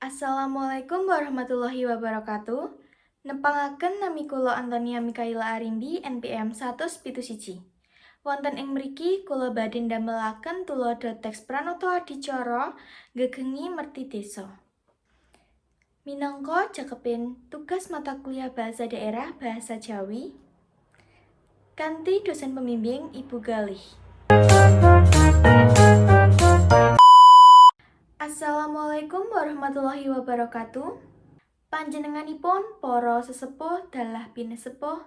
Assalamualaikum warahmatullahi wabarakatuh. Nepangaken nami kula Antonia Mikaila Arimbi NPM 171. Wonten ing mriki kula badhe ndamelaken tuladha teks Pranoto Adicara gegengi Merti Desa. Minangka cakepin tugas mata kuliah Bahasa Daerah Bahasa Jawi kanthi dosen pembimbing Ibu Galih. Assalamualaikum warahmatullahi wabarakatuh. Panjenenganipun para sesepuh dalah pinesepuh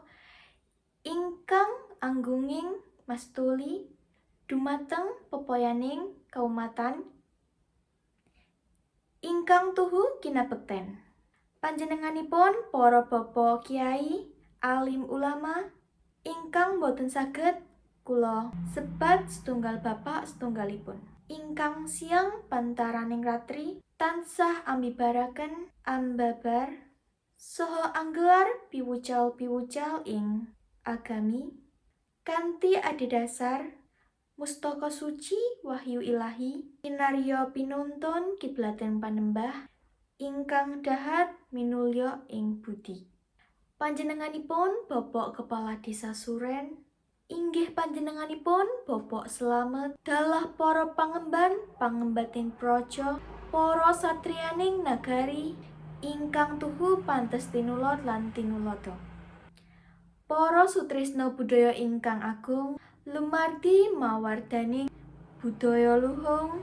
ingkang anggunging mastuli dumateng pepoyaning kaumatan ingkang tuhu kinabekten. Panjenenganipun para bapa kyai, alim ulama ingkang boten saged kula sebat setunggal bapak setunggalipun. Ingkang siang pantaraning ratri tansah ambibaraken ambabar saha anggelar piwucal-piwucal ing agami kanthi adhedhasar mustaka suci wahyu ilahi kinarya pinuntun kiblating panembah ingkang dahat minulya ing budi. Panjenenganipun Bapak Kepala Desa Suren, inggih panjenenganipun Bapak Slamet, dalah para pangemban pangembating praja, para satriyaning nagari ingkang tuhu pantes tinulad lan tinuladha. Para sutrisna budaya ingkang agung lumardi mawardaning budaya luhung,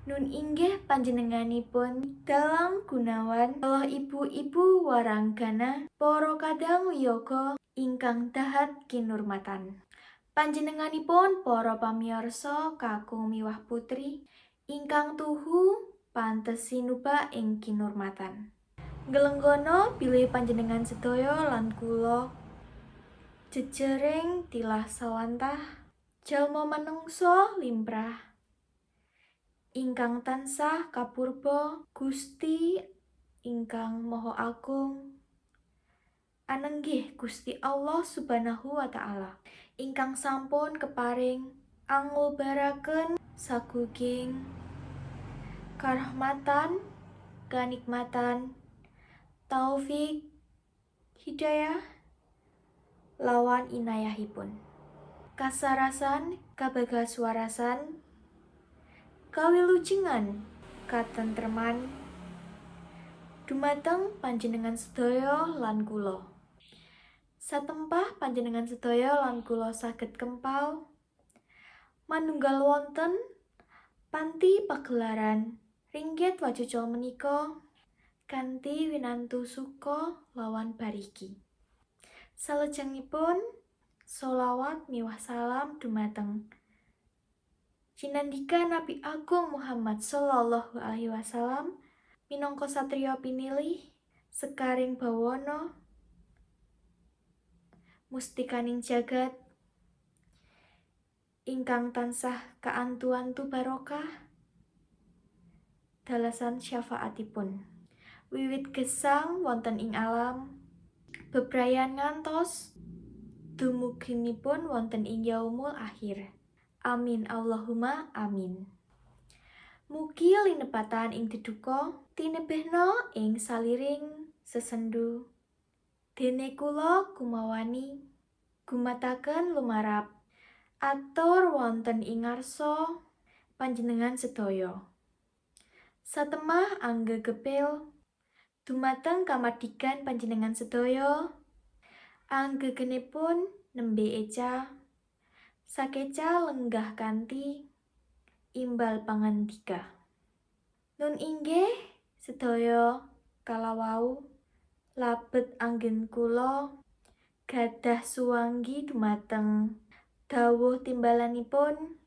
nun inggih panjenenganipun Dalang Gunawan, dalah ibu-ibu waranggana, para kadang wiyaga ingkang dahat kinurmatan. Panjenenganipun para pamiyarsa kakung miwah putri ingkang tuhu pantes sinubak ing kinurmatan. Nglenggana bilih panjenengan sedaya lan kula jejering tilah sawantah jalma manungsa limrah ingkang tansah kapurba Gusti ingkang Maha Agung, anenggih Gusti Allah Subhanahu wa taala ingkang sampun keparing angubaraken saguging karahmatan, kanikmatan, taufik, hidayah lawan inayahipun. Kasarasan, kabagaswarasan, kawilujengan, katentreman dumateng panjenengan sedaya lan kula. Satempah panjenengan sedaya lan kula saged kempal manunggal wonten panti pagelaran ringgit wacucal menika kanthi winantu suka lawan bariki. Salajengipun sholawat miwah salam dumateng cinandika Nabi Agung Muhammad Sallallahu Alaihi Wasallam minangka satriya pinilih sekaring bawana mustikaning jagat ingkang tansah kaantu-antu barokah dalasan syafaatipun. Wiwit gesang wonten ing alam bebrayan ngantos dumuginipun wonten ing yaumul akhir. Amin Allahumma amin. Mugi linepatan ing deduka tinebihna ing saliring sesendu. Dene kula kumawani gumataken lumarap atur wonten ing ngarsa panjenengan sedaya. Satemah anggegepil dumateng kamardikan panjenengan sedaya, anggegenipun nembe eca sakeca lenggah kanthi imbal pangandika. Nun inggih sedaya kalawau labet anggen kula gadah suwanggi dumateng dawuh timbalanipun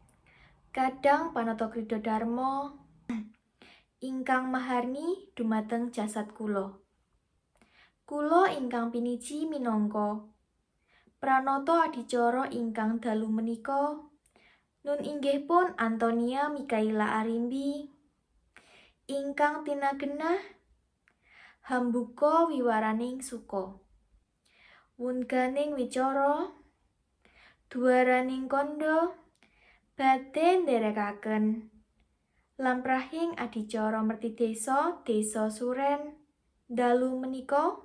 kadang Panata Krida Dharma ingkang maharni dumateng jasad kula. Kula ingkang piniji minangka Pranoto adicara ingkang dalu menika, nun inggih pun Antonia Mikaila Arimbi ingkang tinagenah hambuka wiwaraning suka. Wungganing wicara duwaraning kandha badhe nderekaken Lamprahing adicara merti desa, Desa Suren dalu menika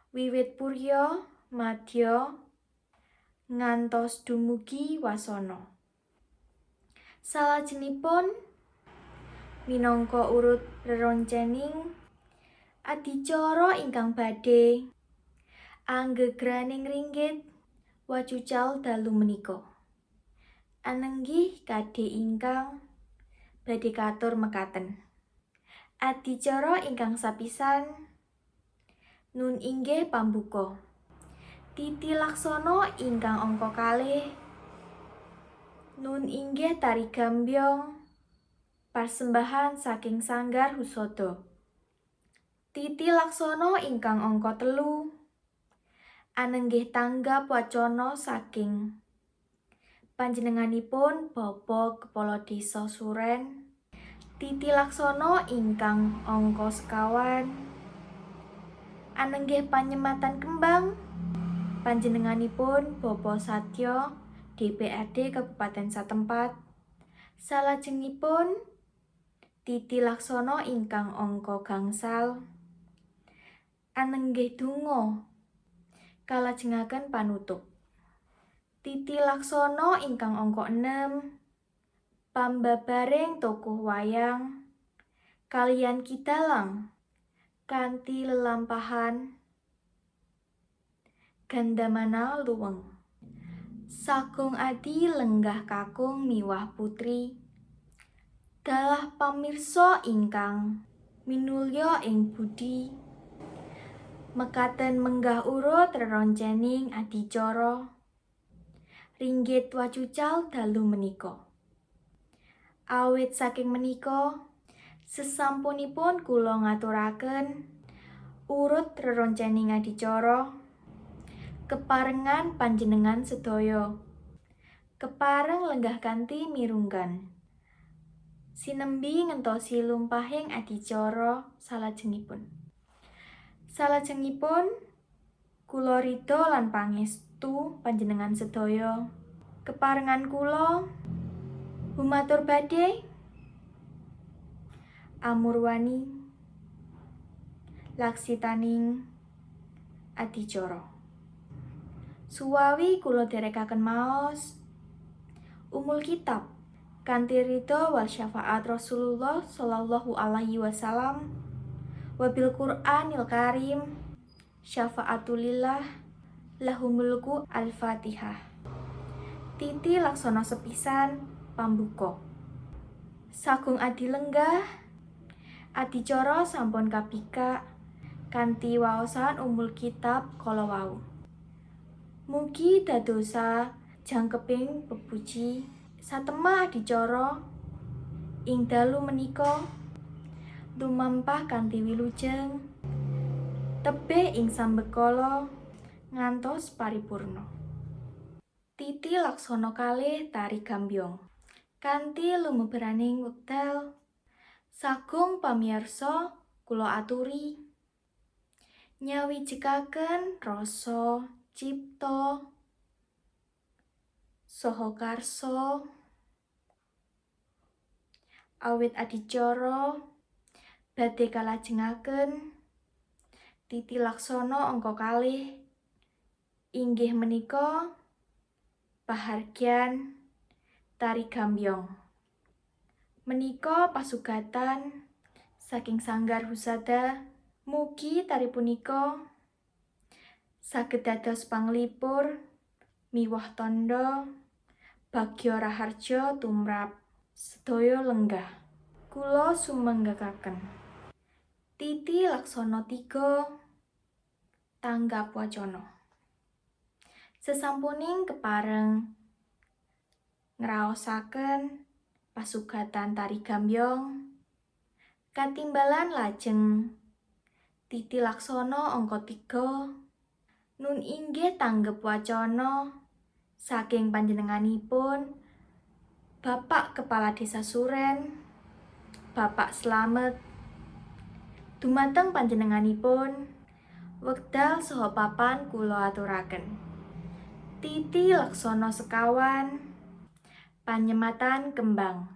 wiwit purya madya ngantos dumugi wasana. Salajengipun minangka urut reroncening adicara ingkang badhe anggegraning ringgit wacucal dalu menika, anenggih kadhe ingkang badhe katur mekaten. Adicara ingkang sapisan nun inggih pambuka. Titi laksana ingkang angka kalih nun inggih tari gambyong parsembahan saking Sanggar Husada. Titi laksana ingkang angka telu anenggih tanggap wacana saking panjenenganipun Bapak Kepala Desa Suren. Titi laksana ingkang angka sekawan anenggih panyematan kembang panjenenganipun Bapak Satyo DPRD Kabupaten satempat. Salajengipun titi laksana ingkang angka gangsal anenggih donga kalajengaken panutup. Titi laksana ingkang angka 6 pambabaring tokoh wayang kaliyan Ki Dalang kanthi lelampahan Gandamana Luweng. Sagung adi lenggah kakung miwah putri, dalah pamirsa ingkang minulya ing budi, mekaten menggah urut reroncening adicara ringgit wacucal dalu menika. Awit saking menika sesampunipun kula ngaturaken urut reroncening adicara keparengan panjenengan sedaya kepareng lenggah kanthi mirunggan sinembi ngentosi lumpahing adicara salajengipun. Salajengipun kula ridho lan pangestu panjenengan sedaya. Keparengan kula humatur badhe amurwani laksitaning adicara. Suwawi kula dherekaken maos Umul Kitab kanthi ridho wal syafaat Rasulullah sallallahu alaihi wasallam wabil Qur'anil Karim syafaatulillah lahumulku. Al-Fatihah. Titi laksana sepisan pambuka. Sagung adi lenggah, adicara sampun kabikak kanthi waosan Umul Kitab kala wau. Mugi dadosa jangkeping pepuji satemah adicara ing dalu menika lumampah kanthi wilujeng tebih ing sambekala ngantos paripurna. Titi laksana kalih tari gambyong. Kanthi lumeberaning wekdal, sagung pamirsa kula aturi nyawijekaken rasa cipta saha karsa awit adicara badhe kalajengaken titi laksana angka kalih inggih menika pahargyan tari gambyong. Menika pasugatan saking Sanggar Husada. Mugi tari punika saged dados panglipur miwah tandha bagya raharja tumrap sedaya lenggah. Kula sumanggakaken. Titi laksana 3 tanggap wacana. Sesampuning kepareng ngraosaken pasugatan tari gambyong, katimbalan lajeng titi laksana angka 3 nun inggih tanggep wacana saking panjenenganipun Bapak Kepala Desa Suren, Bapak Slamet. Dumateng panjenenganipun wekdal saha papan kula aturaken. Titi laksana sekawan panyematan kembang.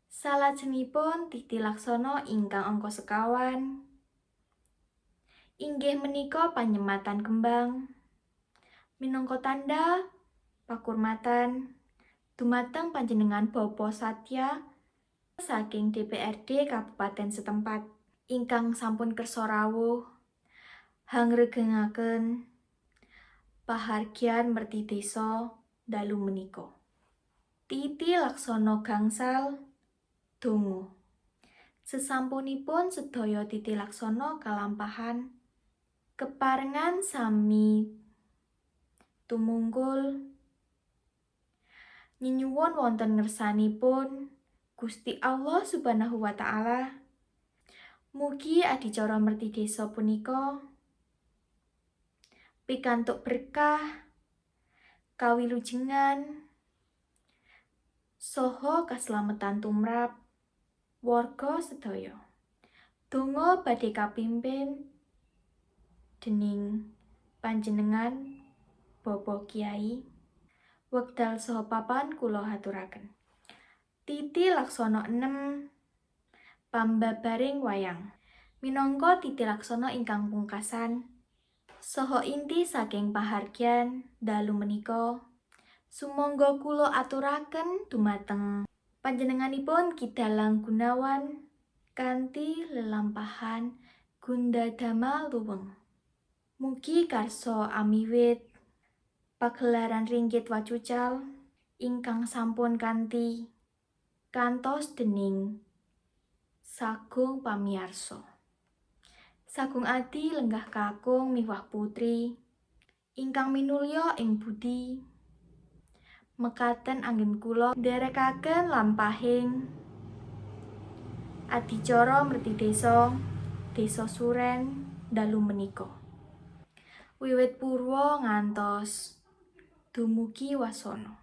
Salajengipun titi laksana ingkang angka sekawan inggih menika panyematan kembang minangka tandha pakurmatan dumateng panjenengan Bapak Satya saking DPRD Kabupaten setempat ingkang sampun kersa rawuh hangregengaken pahargyan merti desa dalu menika. Titi laksana gangsal donga. Sesampunipun sedaya titi laksana kalampahan, keparengan sami tumungkul nyenyuwun wonten ngersanipun Gusti Allah Subhanahu wa taala, mugi adicara merti desa punika pikantuk berkah, kawilujengan, saha kaslametan tumrap warga sedaya. Donga badhe kapimpin dening panjenengan Bapak Kyai. Wekdal saha papan kula aturaken. Titi laksana 6 pambabaring wayang. Minangka titi laksana ingkang pungkasan saha inti saking pahargyan dalu menika, sumangga kula aturaken dumateng panjenenganipun Ki Dalang Gunawan kanthi lelampahan Gundadama Luweng. Mugi karsa amiwit pagelaran ringgit wacucal ingkang sampun kanthi kantos dening sagung pamiyarsa. Sagung adi lenggah kakung miwah putri ingkang minulya ing budi, mekaten anggen kula nderekaken lampahing adicara merti desa, Desa Suren dalu menika. Wiwit purwa ngantos dumugi wasana.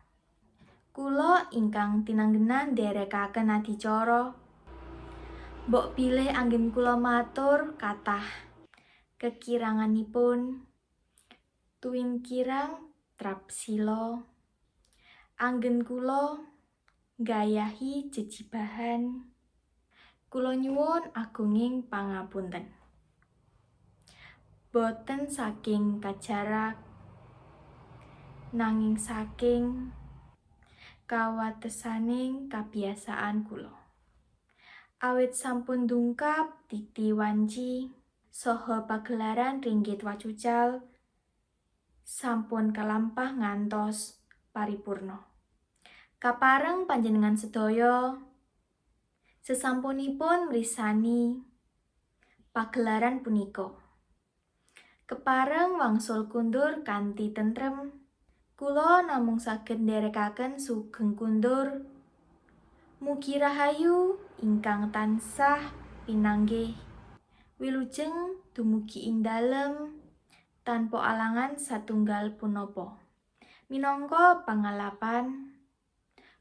Kula ingkang tinanggenan nderekaken adicara, mbok bilih anggen kula matur kathah kekiranganipun, tuwin kirang trapsila anggen kula nggayahi jejibahan, kula nyuwun agunging pangapunten. Boten saking kajarak nanging saking kawatesaning kabiasaan kula. Awit sampun dungkap titi wanci saha pagelaran ringgit wacucal sampun kalampah ngantos paripurna. Kapareng panjenengan sedaya sesampunipun mrisani pagelaran punika, kepareng wangsul kundur kanthi tentrem. Kula namung saged nderekaken sugeng kundur. Mugi rahayu ingkang tansah pinanggih. Wilujeng dumugi ing dalem tanpa alangan satunggal punapa. Minangka pangalapan,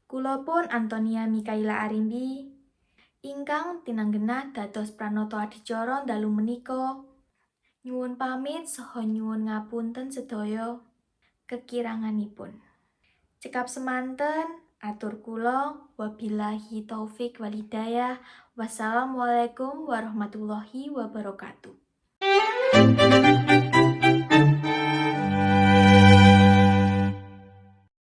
kula pun Antonia Mikaila Arimbi ingkang tinanggenah dados pranata adicara dalu menika nyuwun pamit saha nyuwun ngapunten sedaya kekiranganipun. Cekap semanten atur kula, wabillahi taufik walhidayah. Wassalamualaikum warahmatullahi wabarakatuh.